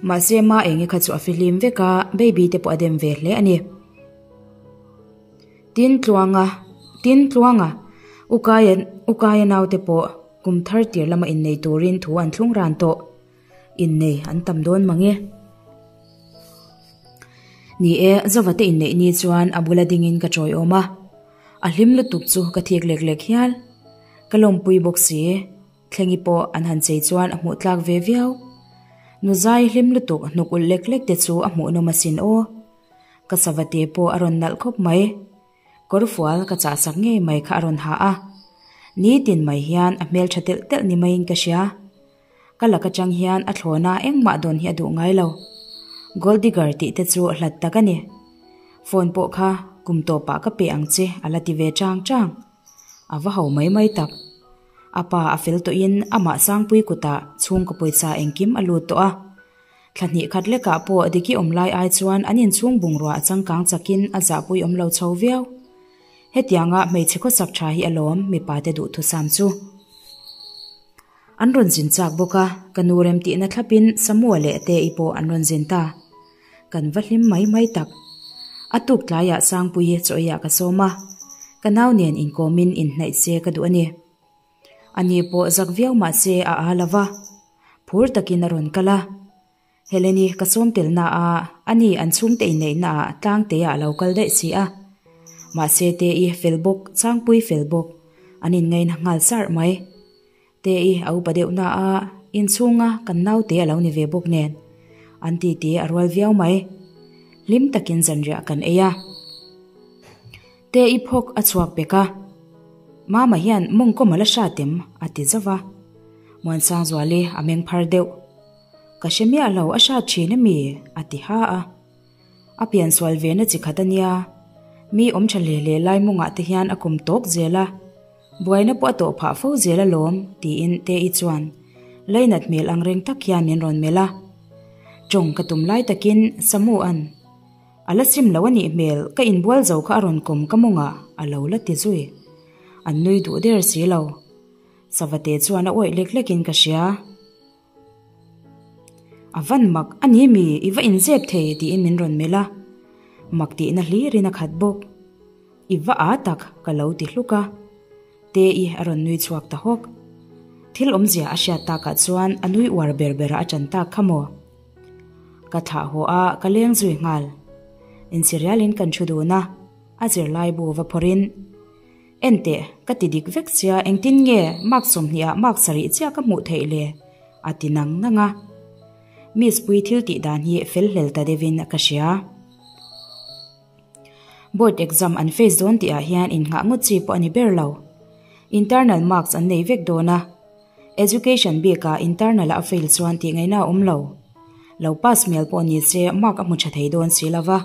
Mahse ma engi kha chu a fihlim vek a, baby te pawh a dem ve hle a ni. Tin tluanga, tin tluanga, Ukaia, Ukaia naute pawh kum thar tir lama innei turin thu an thlung ran tawh. Innei an tam dawn mang e. Ni e, Zova te inneih ni chuan a bula dingin ka tawiawm a. A hlim lutuk chu ka thik lek lek hial. Ka lawmpui bawk si. Thlengi pawh an han chei chuan a hmuh tlak ve viau. Nuzai hlim lutuk hnuk ulh lek lek te chu a hmuhnawm asin aw. Ka savate pawh a rawn nalh khawp mai. Kawrfual ka chah sak ngei mai kha a rawn ha a. Nitin mai hian a hmeltha telh telh ni maiin ka hria. Ka lak atang hian a thlawna engmah dawn hi a duh ngai lo. Gold digger tih te chu hlat tak a ni. Phone pawh kha kum tawpah ka pe ang che a la ti ve chang chang. A va ho mai mai tak. A pa a fel tawhin amah Sangpui kutah chhungkaw pawisa engkim a lut tawh a. Thla hnih khat lekah pawh Diki awm lai ai chuan an inchhung bungrua a changkang chakin a zahpui awm lo chho viau. Hetianga hmeichhe khawsak tha hi alawm mipa te duhthusam chu. An rawn zin chak bawk a, ka nu remtihna thlapin Samua leh Te-i pawh an rawn zin ta. Kan va hlim mai mai tak. A tuk tlaiah Sangpuii chaw eiah ka sawm a, ka nau nen inkawmin inhnaih se ka duh a ni. Ani pawh zak viau mah se a aa lo va, phur takin a rawn kal a. Heleni ka sawm telna a, ani an chhungte inneihna ah tlangte ah a lo kal daih si a. Mahse Te-i fel bawk, Sangpuii fel bawk, an inngaina nghal sarh mai. Te-i a upa deuh na a, inchhunga kan naute a lo ni ve bawk nen an titi a rual viau mai. Hlim takin zanriah kan ei a. Te i phawk a chhuak pek a. Mama hian mawngkawm a la hrat em? a ti zauh a. Muansangzuali a meng phar deuh. Ka hre miah lo a hrat thin ami? a ti ha a. A pian sual ve na chi khat a nia. Mi awm tha hle hle lai mawngah te hian a kum tawk zel a. Buaina pawh a tawh phah fo zel alawm tiin Te-i chuan Leinat hmel ang reng tak hian min rawn melh a. Tawng ka tum lai takin Samu-a'n A la sim lo a nih hmel, ka inbual zo kha a rawn kawm ka mawngah a lo la ti zui. An nui duh der si lo. Savate chuan a awih lek lekin ka hria. A van mak a ni mi, i va inzep thei tiin min rawn melh a. Mak tihna hlirin a khat bawk. I va â tak ka lo ti hluk a. Te-i a rawn nui chhuak ta hawk. Thil awmzia a hriat takah chuan a nui uar ber berah a ṭan tak kha maw? Ka thlah haw a, ka leng zui nghal. Insirialin kan thu dun a, a zirlai bu va phawrhin, Enteh, ka ti dik vek sia, engtin nge mark sawmhnih ah mark sarih chiah ka hmuh theih le? a ti nang nang a. Miss Pui thil tih dan hi fel hlel ta deuhin ka hria. Board exam an face dawn tih ah hian innghah ngawt chi pawh a ni ber lo. Internal marks an nei vek dawn a. Education bik ah internal ah a fail chuan tih ngaihna a awm lo. Lo pass hmel pawh ni se mark a hmu tha thei dawn si lova.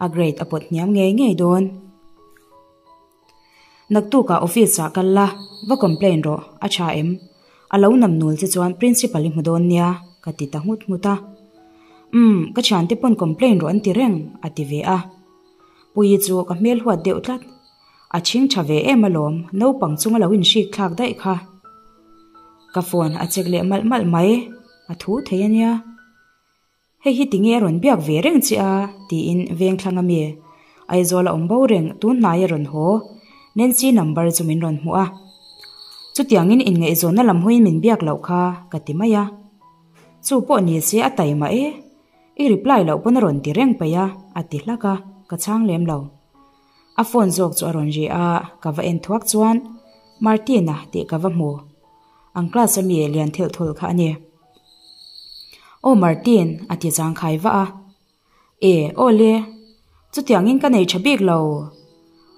A grade a pawt hniam ngei ngei dawn. Naktukah office ah kal la, va complain rawh, a tha em? A lo nam nul che chuan principal i hmu dawn nia, ka ti ta nghut nghut a. Umm, ka thiante pawn complain rawh an ti reng, a ti ve a. Puii chu ka hmel huat deuh tlat. A chhing tha ve em alawm, naupang chunga lo inhrik thlak daih kha. Ka phone a check leh malh malh mai, a thu thei a nia. Hei hi tinge a rawn biak ve reng che a? tiin Vengthlang ami Aizawl a awm bo reng tun hnai a rawn haw. Nancy number chu min rawn hmuh a. Chutiangin inngaihzawnna lam hawiin min biak loh kha ka ti mai a. Chu pawh ni se a taima e. I reply loh pawn a rawn ti reng paih a, a ti hlak a, ka chhang lem lo. A phone zawk chu a rawn ri a, ka va en thuak chuan Martina tih ka va hmu. Ang class ami lian thilh thulh kha a ni. Aw Martin, a ti zangkhai vah a. E, aw le, chutiangin ka nei tha bik lo.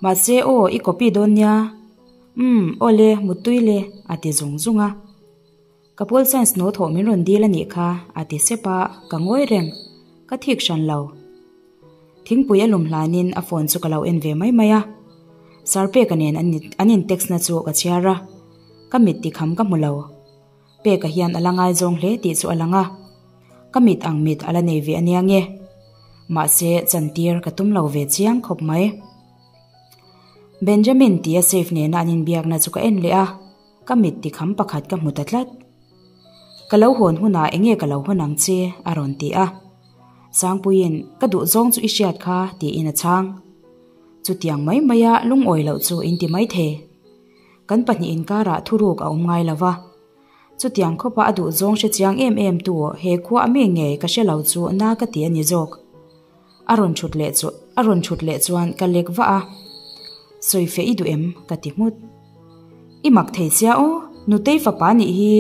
Mahse aw, i copy dawn nia. Umm, aw le, muttui le, a ti zung zung a. Ka Pol Science no thawh min rawn dil a nih kha, a ti sep a, ka ngawi reng. Ka thik hran lo. Thingpui a lum hlanin a phone chu ka lo en ve mai mai a. Sir Peka nen an in text na chu ka chhiar a, ka mit tikham ka hmu lo. Peka hian a la ngaizawng hle tih chu a lang a, ka mit ang mit a la nei ve ania nge. Mahse, chantir ka tum lo ve chiang khawp mai. Benjamin tia safe nena an inbiakna chu ka en leh a, ka mit tikham pakhat ka hmu ta tlat. Ka lo hawn hunah enge ka lo hawn ang che? a rawn ti a. Sangpuiin, Ka duh zawng chu i hriat kha, tiin a chhang. Chutiang mai maia lungawi loh chu in ti maithei. Kan pahnih inkarah thuruk a awm ngai lo va. Chutiang khawpa a duh zawng hre chiang em em tu he khua a mi ngei ka hre lo chu na ka ti a ni zawk. A rawn thut leh chu a rawn thut leh chuan ka lek vah a. Sawi feh i duh em? ka ti nghut. I mak thei sia aw, Nutei fapa nih hi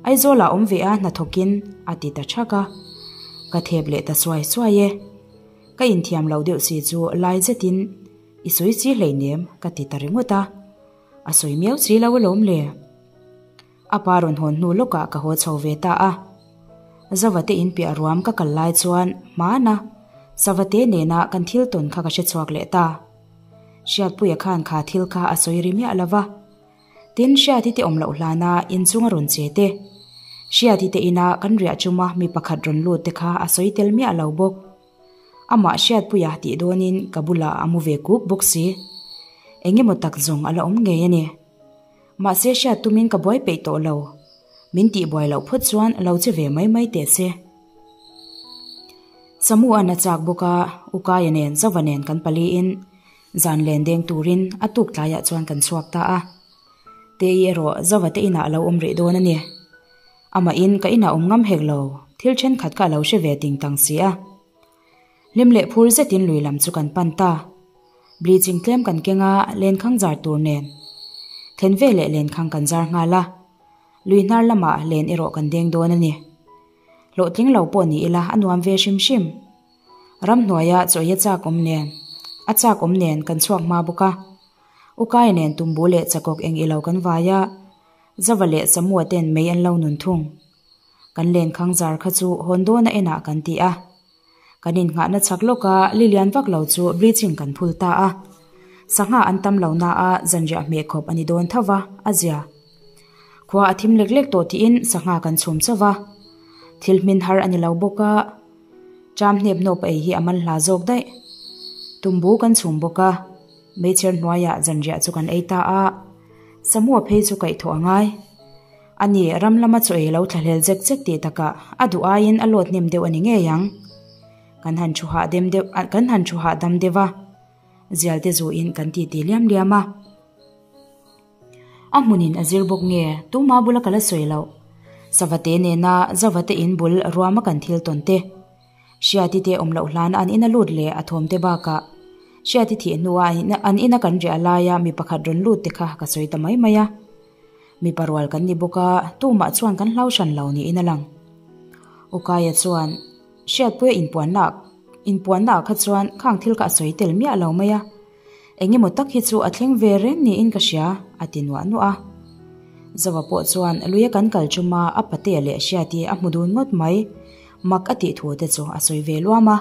Aizawl ah awm ve a hnathawkin a ti ta thak a. Ka thep leh ta suai suai e. Ka inthiam lo deuh si chu lai zetin I sawi si hleinem ka ti ta ringawt a, a sawi miau si lo alawm le. A pa rawn hawn hnu lawkah ka haw chho ve ta a. Zavate in piah ruam ka kal lai chuan hmana Savate nena kan thil tawn kha ka hre chhuak leh ta. Hriatpuia khan kha thil kha a sawi ri miah lo va. Tin, Hriati te awm loh hlana inchung a rawn che te. Hriati te ina kan riah chuma mi pakhat rawn lut te kha a sawi tel miah lo bawk. Amah Hriatpuia tih dawnin ka bulah a mu ve kuk bawk si. Eng emaw tak zawng a la awm ngei a ni. Mahse hriat tumin ka buai peih tawh lo. Min tih buai loh phawt chuan lo che ve mai mai teh se. Samu an a chak bawk a, Ukaia nen Zova nen kan paliin zan len deng turin a tuk tlaiah chuan kan chhuak ta a. Tei erawh Zova te inah a lo awm rih dawn a ni. Amahin ka inah awm ngam hek lo, thil thenkhat kha a lo hre ve ting tang si a. Hlim leh phur zetin lui lam chu kan pan ta. Bleaching tlem kan keng a, lenkhang zar tur nen. Thlen ve leh lenkhang kan zar nghal a. Lui hnar lamah len erawh kan deng dawn a ni. Hlawhtling lo pawh ni ila a nuam ve hrim hrim. Ramhnuaia chaw ei a chak awm nen, a chak awm nen kan chhuak hma bawk a. Ukaia nen tumbu leh chakawk eng ilo kan vai a, Zava leh Samua ten mei an lo nun thung. Kan lenkhang zar kha chu hawn dawn a enah kan ti a. Kan innghahna chak lawka lilian vak lo chu bleaching kan phul ta a. Sangha an tam lo na a zanriah hmeh khawp a ni dawn tho va, a zia. Khua a thim lek lek tawh tiin sangha kan chhum chauh va. Thil hmin har a ni lo bawk a, ṭam hnep hnawp a ei hi a man hla zawk daih. Tumbu kan chhum bawk a, meichher hnuaiah zanriah chu kan ei ta a, Samua phei chu kaihthawh a ngai. A ni, ram lama chaw ei lo thlahlel zek zek tih takah a duh aiin a lawt hnem deuh a ni ngei ang. Kan han thu hah dem deuh kan han thu hah dam deuh a, zial te zuin kan titi liam liam a. A hmunin a zir bawk nge tuma bula ka la sawi loh. Savate nena Zavate in bul ruama kan thil tawn te. Hriati te awm loh hlan an ina lut leh a thawm te bakah Hriati thih hnua an ina kan riah laia mi pakhat rawn lut te kha ka sawi ta mai mai a. Mipa rual kan ni bawk a, tumah chuan kan hlau hran lo niin a lang. Ukaia chuan Hriatpuia inpuanna inpuanna ah kha chuan khang thil kha a sawi tel miah lo mai a, eng emaw tak hi chu a thleng ve reng niin ka hria, a ti nuah nuah a. Zova pawh chuan luia kan kal chuma a patea leh Hriati a hmu dun ngawt mai, mak a tih thu te chu a sawi ve luam a.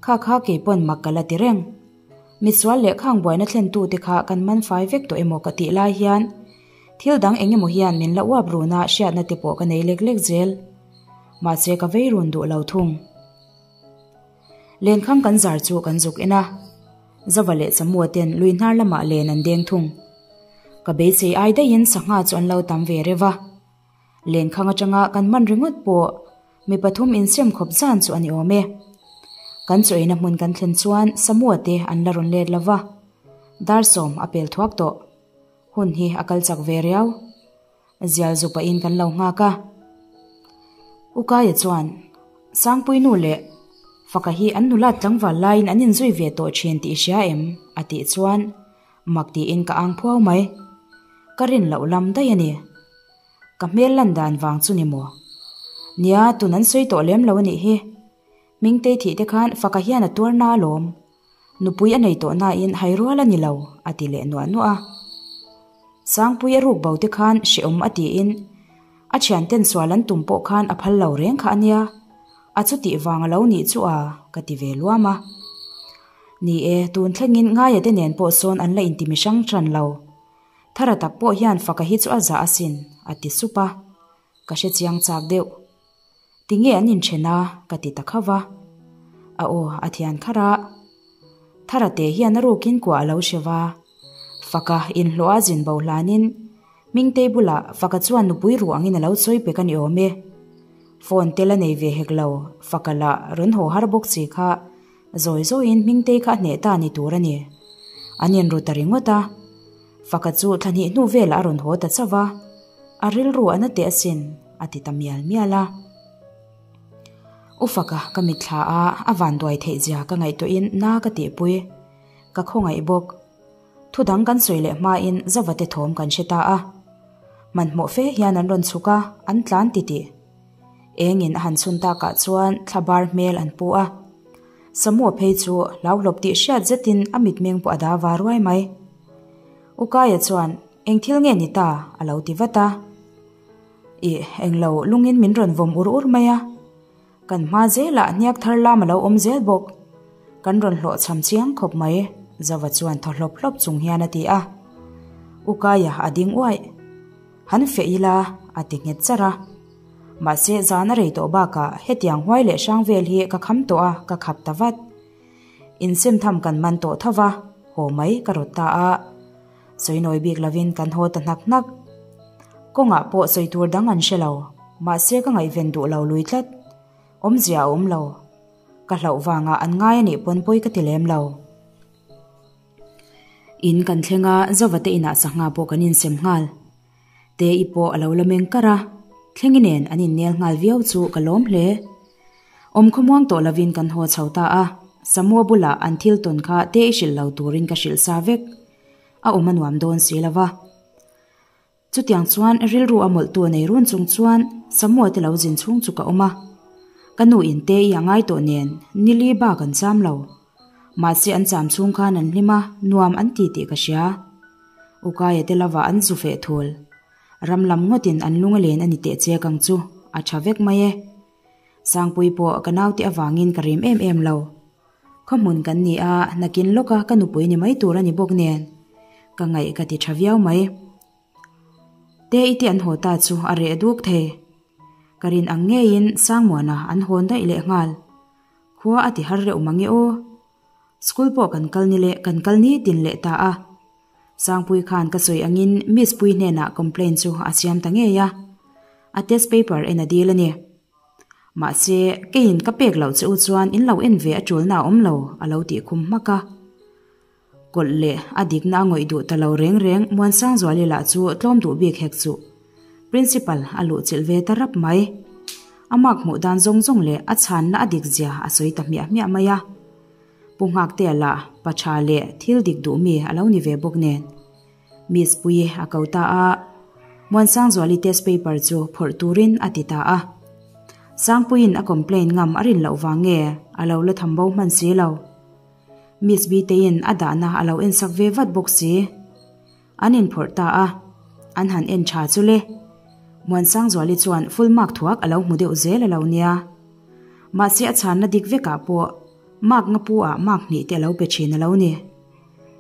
Kha kha kei pawn mak ka la ti reng. Misual leh khang buaina thlentute kha kan man fai vek tawh emaw ka tih lai hian thil dang eng emaw hian min la uap run a hriatna te pawh ka nei lek lek zel. Mahse ka vei run duh lo thung. Lenkhang kan zar chu kan zuk en a, Zava leh Chamua ten lui hnar lamah len an deng thung. Ka beisei ai daihin sangha chu an lo tam ve reuh a. Lenkhang atanga kan man ringawt pawh mi pathum insem khawp zan chu a ni awm e. Kan chaw eina hmun kan thlen chuan Samua te an la rawn let lova, dar sawm a pel thuak tawh. Hun hi a kal chak ve riau. Zial zu pahin kan lo nghak a. Ukaia chuan Sangpui nu leh Faka hi an nulat tlangval laiin an inzui ve tawh thin tih i hria em? a tih chuan Mak tiin ka ang phuau mai. Ka rin loh lam daih a ni. Ka hmel lan dan vang chu ni maw? Nia, tun an sawi tawh lem lo a nih hi. Hmingtei thih te khan Faka hian a tuar na alawm. Nupui a nei tawh nain hai rual a ni lo, a ti leh nuah nuah a. Sangpui a ruk bo te khan hrehawm a tiin a thianten sual an tum pawh khan a phal lo reng kha a nia. A chutih vang a lo nih chu a, ka ti ve luam a. Ni e, tun thlengin Ngaia te nen pawh sawn an la inti mi hrang hran lo. Thara tak pawh hian Faka hi chu a zah asin, a ti sup a. Ka hre chiang chak deuh. Tinge an inthen a, ka ti ta khauh va. A aw, a thian kharh a. Thara te hian a rukin kua a lo hre va. Faka inhlawh a zin bo hlanin Hmingtei bulah Faka chuan nupui ruh angin a lo sawi pek a ni awm e. Phone te la nei ve hek lo, Faka lah rawn haw har bawk si kha zawi zawiin Hmingtei kha a hneh ta ni tur a ni. An inru ta ringawt a. Faka chu thla hnih hnu velah a rawn haw ta chauh a, a rilru a na teh asin a ti ta mial mial a. U Faka ka mitthla a, a vanduai theih zia ka ngaihtuahin na ka tihpui. Ka khawngaih bawk. Thu dang kan sawi leh hmain Zavate thawm kan hre ta a. Hmanhmawh fe hian an rawn chhuk a, an tlan titih. Engin a han chhun takah chuan thla bar hmel an pu a. Samua phei chu hlauhlawp tih hriat zetin a mitmeng pawh a da va ruai mai. Ukaia chuan, Eng thil nge ni ta? a lo ti vat a. Ih, englo lungin min rawn vawm ur ur mai a. Kan hma zelah hniak thar lam a lo awm zel bawk. Kan rawn hlawh cham chiang khawp mai, Zava chuan thaw hlawp hlawp chung hian a ti a. Ukaia a ding uaih. Han feh ila, a ti nghet charh a. Mahse, zan a rei tawh bakah hetiang huai leh hrang vel hi ka kham tawh a, ka khap ta vat. Insem tham kan man tawh tho va, haw mai ka rawt ta a. Sawi nawi bik lovin kan haw ta hnak hnak. Kawngah pawh sawi tur dang an hre lo, mahse ka ngaihven duh lo lui tlat. Awmzia a awm lo. Ka hlauh vangah an ngai a nih pawn pawi ka ti lem lo. In kan thleng a, Zova te inah sangha pawh kan insem nghal. Te-i pawh a lo la meng kar a, Thlengi nen an innel nghal viau chu ka lawm hle. Awm khawmuang tawh lovin kan haw chho ta a, Samua bulah an thil tawn kha Te-i hrilh lo turin ka hrilh sa vek. A awm a nuam dawn si lo va. Chutiang chuan rilru a mawlhtu a nei run chung chuan Samuel te lo zin chhung chu ka awm a. Ka nu in te i a ngai tawh nen nili bak an cham lo. Mahse an cham chhung khan an hlim a, nuam an ti tih ka hria. Ukaia te lovah an zu feh thul. Ram lam ngawtin an lung a len a ni teh chiak ang chu, a tha vek mai e. Sangpui pawh ka naute avangin ka rim em em lo. Khawhmun kan ni a, nakin lawka ka nupui ni mai tur a ni bawk nen, ka ngaih ka ti tha viau mai. Te i te an haw ta chu a reh duk thei. Ka rin ang ngeiin Sangmuana an hawn daih leh nghal. Khua a ti har reuh mang e aw. School pawh kan kal ni leh kan kal ni tin leh ta a. Sangpui khan ka sawi angin Miss Pui hnenah complaint chu a siam ta ngei a. A test paper en a dil a ni. Mahse, keiin ka pek loh che u chuan in lo en ve a tulna a awm lo, a lo tih khum hmak a. Kawlh leh a dikna a ngawih duh ta lo reng reng Muansangzuali lah chu tlawm duh bik hek chuh. Principal a luh chilh ve ta rap mai. A mark hmuh dan zawng zawng leh a chhanna a dik zia a sawi ta hmiah hmiah mai a. Pu Nghaktea lah pa tha leh thil dik duh mi a lo ni ve bawk nen. Miss Puii a ko ta a, Muansangzuali test paper chu phawrh turin a ti ta a. Sangpuiin a complain ngam a rin loh vang nge a lo la tham bo hman si lo. Miss Biteiin a dahna a lo ensak ve vat bawk si. An inphawrh ta a, an han en tha chu le. Muansangzuali chuan full mark thuak a lo hmu deuh zel a lo nia. Mahse a chhanna dik vekah pawh mark nga pu ah mark hnih te a lo pe thin a lo ni.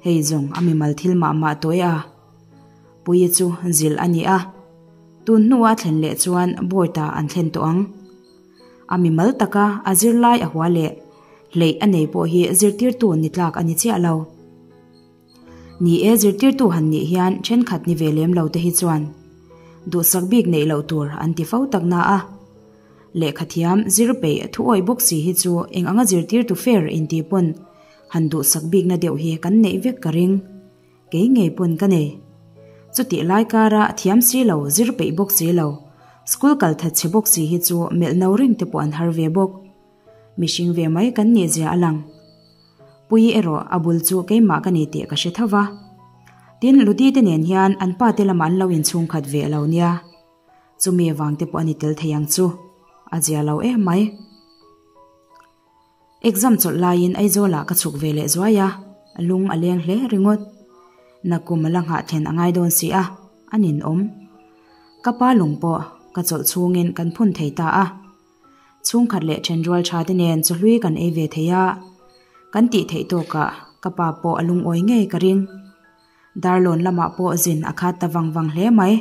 Hei zawng a mimal thil mah mah tawh e a. Puii chu zilh a ni a, tun hnua a thlen leh chuan board ah an thlen tawh ang. A mimal taka a zirlai a hua leh hleih a nei pawh hi zirtirtu ni tlak a ni chiah lo. Ni e, zirtirtu han nih hian thenkhat ni ve lem lo te hi chuan duhsak bik neih loh tur an ti fo tak na a. Lehkha thiam zir peih thu awih bawk si hi chu eng anga zirtirtu fair intih pawn han duhsak bikna deuh hi kan neih vek ka ring. Kei ngei pawn ka nei. Chutih lai kara thiam si lo, zir peih bawk si lo, school kal that chhe bawk si hi chu melh no reng te pawh an har ve bawk. Mihring ve mai kan nih zia a lang. Puii erawh a bul chu keimah ka ni tih ka hre tho va. Tin, Ludi te nen hian an pa te lamah an lo inchhungkhat ve lo nia. Chumi avang te pawh a ni tel thei ang chu. A zia lo em mai. Exam chawlh laiin Aizawlah ka chhuk ve leh zuai a, lung a leng hle ringawt. Nakum a la nghah thlen a ngai dawn si a, a ninawm. Ka pa lung pawh ka chawlh chhungin kan phun thei ta a. Chhungkhat leh thenrual tha te nen chawhlui kan ei ve thei a, kan tih theih tawkah ka pa pawh a lungawi ngei ka ring. Darlawn lamah pawh zin a khat ta vang vang hle mai.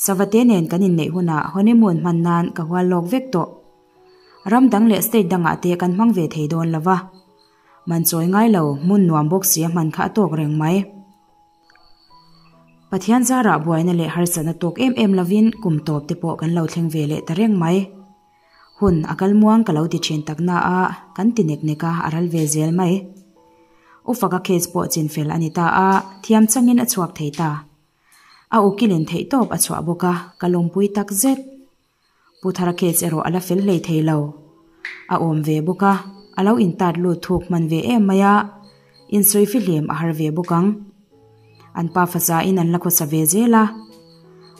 Savate nen kan inneih hunah honeymoon hman nan ka hual lawk vek tawh. Ram dang leh state dangah te kan hmang ve thei dawn lo va. Man chawi ngai lo, hmun nuam bawk si a hman kha a tawk reng mai. Pathian zarah buaina leh harsatna tawk em em lovin kum tawp te pawh kan lo thleng ve leh ta reng mai. Hun a kal muang ka lo ti thin tak na a, kan ti nek nek a, a ral ve zel mai. U Faka case pawh chinfel a ni ta a, thiam changin a chhuak thei ta. A ukilin theihtawp a chhuah bawk a, ka lawmpui tak zet. Pu Thara case erawh a la fel hlei thei lo. A awm ve bawk a, a lo intat lut thuk hman ve em mai a, insawi fihlim a har ve bawk ang. An pa fasain an la khawsa ve zel a.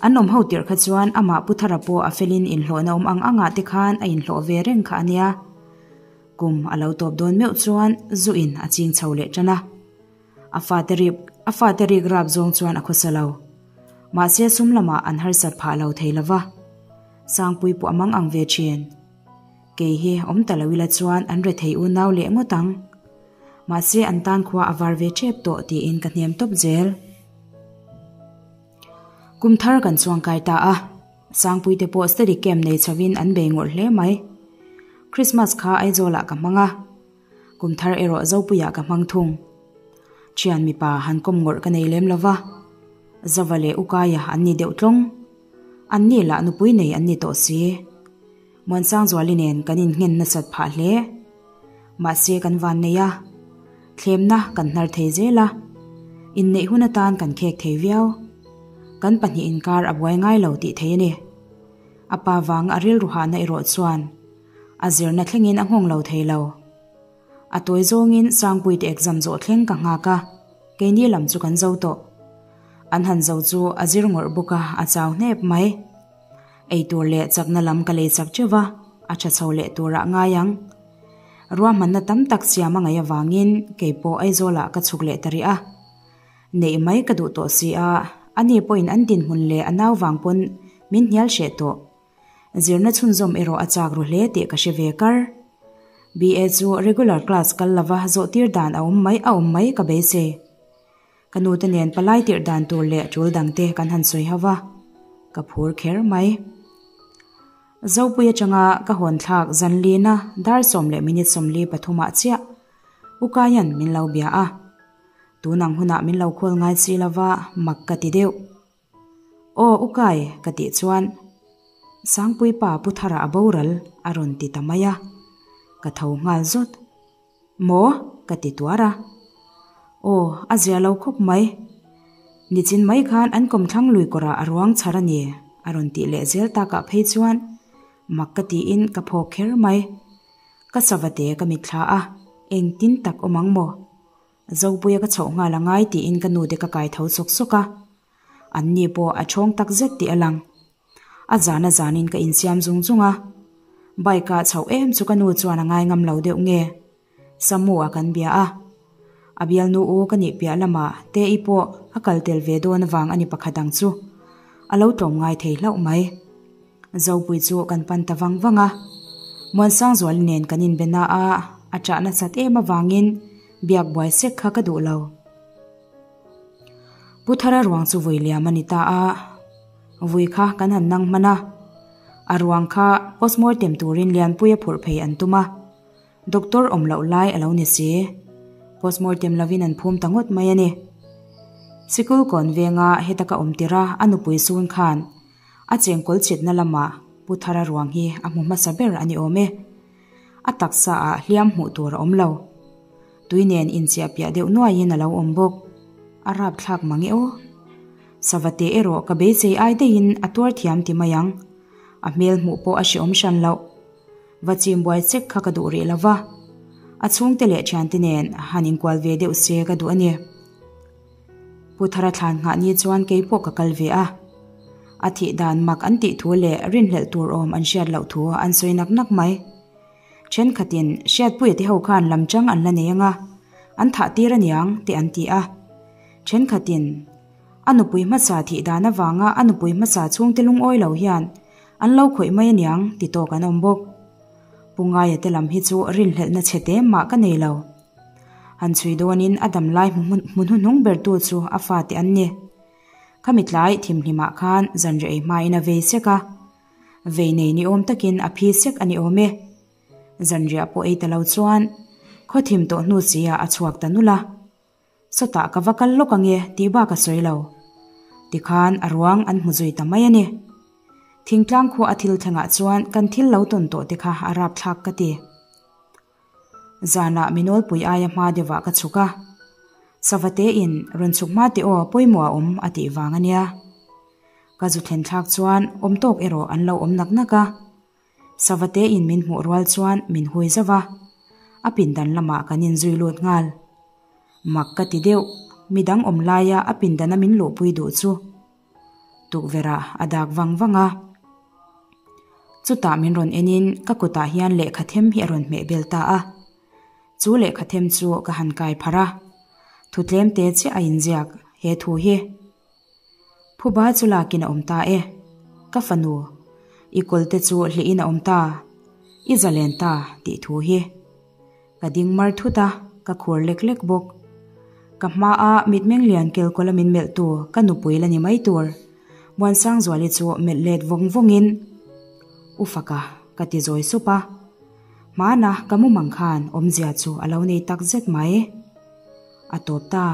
An awm ho tirh kha chuan amah Pu Thara pawh a felin inhlawhna awm ang angah te khan a inhlawh ve reng kha a nia. Kum a lo tawp dawn meuh chuan zu in a ching chho leh tan a. A fate rip a fate rik rap zawng chuan a khawsa lo. Mahse sum lamah an harsat phah lo thei lova. Sangpui pawh a mang ang ve thin. Kei hi awm ta lo ila chuan an rethei unau leh ngawt ang. Mahse an tan khua a var ve tep tawh tiin ka hnem tawp zel. Kum thar kan chuang kai ta a. Sangpui te pawh study camp nei chhovin an bei ngawrh hle mai. Christmas kha Aizawlah ka hmang a. Kum thar erawh Zopuiah ka hmang thung. Thian mipa han kawm ngawrh ka nei lem lo va. Zova leh Ukaia an ni deuh tlawng. An ni lah nupui nei an ni tawh si. Muansangzuali nen kan innghen nasat phah hle. Mahse kan van nei a. Thlemna kan hnar thei zel a. Inneih hun atan kan khek thei viau. Kan pahnih inkar a buai ngai lo tih thei a ni. A pa vang a rilru hahna erawh chuan A zirna thlengin a nghawng lo thei lo. A tawi zawngin Sangpuite exam zawh thleng ka nghak a, keini lam chu kan zo tawh. An han zo chu a zir ngawrh bawk a, a chau hnep mai. Eitur leh chakna lam ka lei chak teuh va, a tha chho leh turah ngai ang. Ruahmanna tam tak siam a ngaih avangin kei pawh Aizawlah ka chhuk leh ta rih a. Neih mai ka duh tawh si a, ani pawhin an dinhmun leh a nau vang pawn min hnial hreh tawh. Zirna chhunzawm erawh a chak ru hle tih ka hre ve kar. BA chu regular class kal lova zawhtir dan a awm mai a awm mai ka beisei. Ka nute nen palai tirh dan tur leh tul dangte kan han sawi ho va, ka phur kher mai. Zopui atanga ka hawn thlak zanlina dar sawm leh minute 43 ah chiah Ukaian min lo bia a. Tunang hunah min lo call ngai si lova mak ka ti deuh. Aw Ukai ka tih chuan Sangpui pa Pu Thara a boral a rawn ti ta mai a, ka tho nghal zawt. Maw? ka ti tuar a. Aw, a zia lo khawp mai. Nichin mai khan an kawmthlang lui kawrah a ruang chhar a ni, a rawn tih leh zel takah phei chuan mak ka tiin ka phawk kher mai. Ka savate ka mitthla a, engtin tak awm ang maw? Zopuia ka chhoh nghal a ngai tiin ka nute ka kai tho sawk sawk a. An ni pawh a ṭhawng tak zet tih a lang. A zan a zanin ka insiam zung zung a. Bike ah chhoh em chu ka nu chuan a ngai ngam lo deuh nge. Samu a kan bia a. A bialnu u ka nih piah lamah Te-i pawh a kal tel ve dawn avang a ni pakhat ang chu. A lo tlawm ngai thei hlauh mai. Zopui chu kan pan ta vang vang a. Muansangzuali nen kan inbe na a, a ṭah nasat em avangin biak buai sek kha ka duh lo. Pu Thara ruang chu vui liam a ni ta a, vui kha kan han nang hman a. A ruang kha postmortem turin Lianpui a phurh phei an tum a, doctor awm loh lai a lo ni si. Postmortem lovin an phum ta ngawt mai a ni. Sikul kawn venga heta ka awm tir a, a nupui sun khan a chengkawl chitna lamah Pu Thara ruang hi a hmu hmasa ber a ni awm e. A taksa ah hliam hmuh tur a awm lo. Tui nen inchiah piah deuh nuaiin a lo awm bawk. A rapthlak mang e aw. Savate erawh ka beisei ai daihin a tuar thiam ti mai ang. A hmel hmuh pawh a hreawm hran loh. Va chim buai chek kha ka duh rih lo va. A chhungte leh thiante nen han inkual ve deuh se ka duh a ni. Pu Thara thlan nghah ni chuan kei pawh ka kal ve a. A thih dan mak an tih thu leh rinhlelh tur awm an hriat loh thu an sawi nak nak mai. Thenkhatin Hriatpuia te ho khan lam chang an la nei anga, an thah tir aniang te an ti a. Thenkhatin a nupui hmasa thih dan avanga a nupui hmasa chhungte lungawi lo hian an lo khawih mai aniang ti tawk an awm bawk. Pu Ngaia te lam hi chu rinhlelhna chhe te mah ka nei lo. Han chhui dawnin a dam lai hmu hnuhnung bertu chu a fate an ni. Khami tlai thimhlimah khan zanriah ei hmain a vei sek a. Vei nei ni awm takin a phi sek a ni awm e. Zanriah pawh ei ta lo chuan khaw thim tawh hnu si ah a chhuak ta nulh a. Sawtah ka va kal lawk ange tih bak a sawi lo. Tikhan a ruang an hmu zui ta mai a ni. Thingtlang khua a thil thlengah chuan kan thil lo tawn tawh te kha a rapthlak ka ti. Zanah minawlpui aia hma deuhah ka chhuk a, Savate in rawn chhuk hma teh aw pawimawh a awm a tih vang a nia. Ka zu thlen thlak chuan awm tawk erawh an lo awm nak nak a. Savate in min hmuh rual chuan min hui zauh a, a pindan lamah kan inzui lut nghal. Mak ka ti deuh, midang awm laia a pindana min luhpui duh chu. Tukverh ah a dak vang vang a. Chutah min rawn enin ka kutah hian lehkha them hi a rawn hmeh bel ta a. Chu lehkha them chu ka han kai pharh a. Thu tlem te chiah a inziak he thu hi. Phuba chu lakin a awm ta e. Ka fanu, i kawlte chu hlihin a awm ta. I zalen ta tih thu hi. Ka ding mar thut a, ka khur lek lek bawk. Ka hmaa mitmeng lian kelkawla min melh tu ka nupui la ni mai tur. Muansangzuali chu melh let vawng vawngin, U Faka, ka ti zawi sup a. Hmana ka mumang khan awmzia chu a lo nei tak zet mai. A tawp ta.